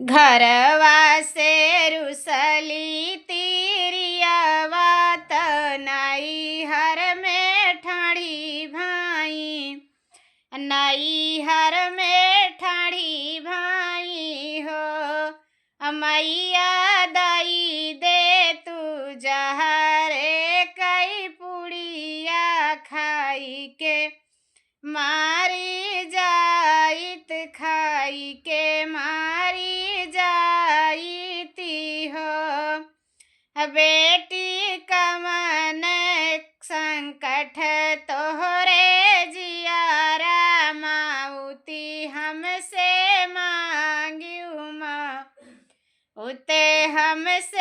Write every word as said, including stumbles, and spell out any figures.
घरवा से रुसली तिरियवा त नैहर में ठंडी भाई, नैहर में ठंडी भाई हो। मैया दई दे तू जहरे कई पुड़िया खाई के मारी जाइत, खाई के मारी जाइती हो। बेटी कवन संकट तोहरे जियारा माउती हमसे मांगियो माँ, उते हमसे